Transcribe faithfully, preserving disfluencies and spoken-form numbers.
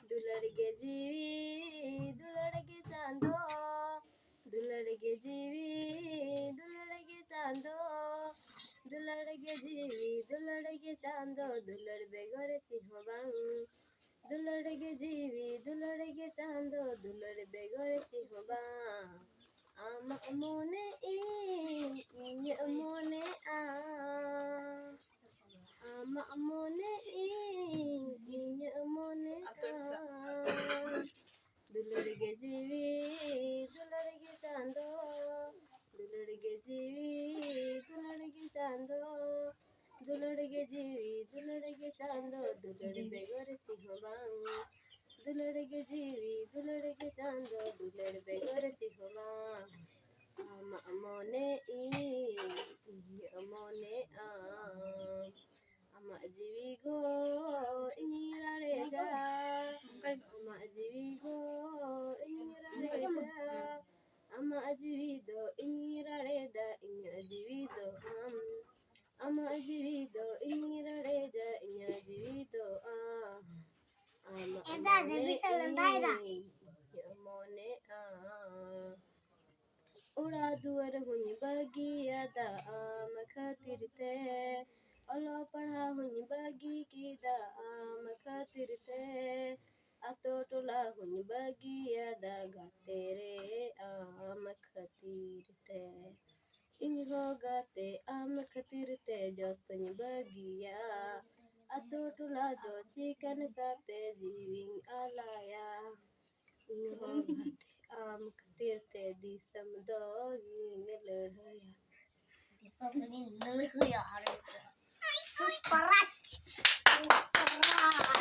ᱫᱩᱞᱟᱹᱲ ᱜᱮ ᱡᱤᱣᱤ, ᱫᱩᱞᱟᱹᱲ ᱜᱮ ᱪᱟᱸᱫᱚ, ᱫᱩᱞᱟᱹᱲ ᱜᱮ ᱡᱤᱣᱤ, ᱫᱩᱞᱟᱹᱲ ᱜᱮ ᱪᱟᱸᱫᱚ, ᱫᱩᱞᱟᱹᱲ ᱜᱮ ᱡᱤᱣᱤ, ᱫᱩᱞᱟᱹᱲ ᱜᱮ ᱪᱟᱸᱫᱚ, ᱫᱩᱞᱟᱹᱲ ᱵᱮᱜᱚᱨ ᱪᱮᱫ ᱦᱚᱸ ᱵᱟᱝ᱾ ᱫᱩᱞᱟᱹᱲ ᱜᱮ ᱡᱤᱣᱤ, ᱫᱩᱞᱟᱹᱲ ᱜᱮ ᱪᱟᱸᱫᱚ, ᱫᱩᱞᱟᱹᱲ ᱵᱮᱜᱚᱨ ᱪᱮᱫ ᱦᱚᱸ ᱵᱟᱝ᱾ ᱟᱢᱟᱜ ᱢᱚᱱᱮ ᱤᱧ, ᱤᱧᱟᱹᱜ ᱢᱚᱱᱮ ᱟᱢ᱾ ᱟᱢᱟᱜ ᱢᱚᱱᱮ ᱤᱧ, ᱤᱧᱟᱹᱜ ᱢᱚᱱᱮ ᱟᱢ᱾ ᱫᱩᱞᱟᱹᱲ ᱜᱮ ᱡᱤᱣᱤ, ᱫᱩᱞᱟᱹᱲ ᱜᱮ ᱪᱟᱸᱫᱚ, ᱫᱩᱞᱟᱹᱲ ᱜᱮ ᱡᱤᱣᱤ, ᱫᱩᱞᱟᱹᱲ ᱜᱮ ᱪᱟᱸᱫᱚ, ᱫᱩᱞᱟᱹᱲ ᱜᱮ ᱡᱤᱣᱤ, ᱫᱩᱞᱟᱹᱲ ᱜᱮ ᱪᱟᱸᱫᱚ, ᱫᱩᱞᱟᱹᱲ ᱵᱮᱜᱚᱨ ᱪᱮᱫ ᱦᱚᱸ ᱵᱟᱝ᱾ ᱫᱩᱞᱟᱹᱲ ᱜᱮ ᱡᱤᱣᱤ, ᱫᱩᱞᱟᱹᱲ ᱜᱮ ᱪᱟᱸᱫᱚ, ᱫᱩᱞᱟᱹᱲ ᱵᱮᱜᱚᱨ ᱪᱮᱫ ᱦᱚᱸ ᱵᱟᱝ᱾ ᱟᱢᱟᱜ ᱢᱚᱱᱮ ᱤᱧ, ᱤᱧᱟᱹᱜ ᱢᱚᱱᱮ ᱟᱢ᱾ ᱟᱢᱟᱜ ᱡᱤᱣᱤ ᱜᱚ ᱤᱧᱤᱧ ᱨᱟᱲᱮᱫᱟ, ᱟᱢᱟᱜ ᱡᱤᱣᱤ ᱜᱚ ᱤᱧᱤᱧ ᱨᱟᱲᱮᱫᱟ, ᱟᱢᱟᱜ ᱡᱤᱣᱤ ᱫᱚ ᱤᱧᱤᱧ ᱨᱟᱲᱮᱫᱟ, ᱤᱧᱟᱹᱜ ᱡᱤᱣᱤ ᱫᱚ ᱟᱢ᱾ ᱟᱢᱟᱜ ᱡᱤᱣᱤ ᱫᱚ ᱤᱧᱤᱧ ᱨᱟᱲᱮᱫᱟ, ᱤᱧᱟᱹᱜ ᱡᱤᱣᱤ ᱫᱚ ᱟᱢ᱾ ᱟᱢᱟᱜ ᱮᱫᱟ, ᱢᱚᱱᱮ ᱫᱮᱵᱤ ᱥᱟᱞᱟᱜ ᱫᱟᱭ ᱫᱟ᱾ ᱤᱧ, ᱤᱧᱟᱹᱜ ᱢᱚᱱᱮ ᱟᱢ᱾ ᱚᱲᱟᱜ ᱫᱩᱣᱟᱹᱨ ᱦᱚᱸᱧ ᱵᱟᱹᱜᱤᱭᱟᱫᱟ ᱟᱢ ᱠᱷᱟᱹᱛᱤᱨ ᱛᱮ, ᱚᱞᱚᱜ ᱯᱟᱲᱦᱟᱣ ᱦᱚᱸᱧ ᱵᱟᱹᱜᱤ ᱠᱮᱫᱟ ᱟᱢ ᱠᱷᱟᱹᱛᱤᱨ ᱛᱮ, ᱟᱛᱳ ᱴᱚᱞᱟ ᱦᱚᱸᱧ ᱵᱟᱹᱜᱤᱭᱟᱫᱟ ᱜᱟᱛᱮ ᱨᱮ ᱟᱢ ᱠᱷᱟᱹᱛᱤᱨ ᱛᱮ᱾ ᱤᱧ ᱦᱚᱸ ᱜᱟᱛᱮ ᱟᱢ ᱠᱷᱟᱹᱛᱤᱨ ᱛᱮ ᱡᱚᱛᱚᱧ ᱵᱟᱹᱜᱤᱭᱟ᱾ ᱟᱛᱳ ᱴᱚᱞᱟ ᱫᱚ ᱪᱤᱠᱟᱹ ᱞᱮᱠᱟᱛᱮ ᱡᱤᱣᱤᱧ ᱟᱞᱟᱭᱟ? ᱤᱧ ᱦᱚᱸ ᱜᱟᱛᱮ ᱟᱢ ᱠᱷᱟᱹᱛᱤᱨ ᱛᱮ ᱫᱤᱥᱚᱢ ᱫᱚ ᱤᱧ ᱞᱟᱹᱲᱦᱟᱹᱭᱟ᱾ ᱫᱤᱥᱚᱢ ᱫᱚ ᱤᱧ ᱞᱟᱹᱲᱦᱟᱹᱭᱟ᱾ ᱟᱨ ᱯᱩᱥᱯᱟᱨᱟᱡᱽ, ᱯᱩᱥᱯᱟᱨᱟᱡᱽ᱾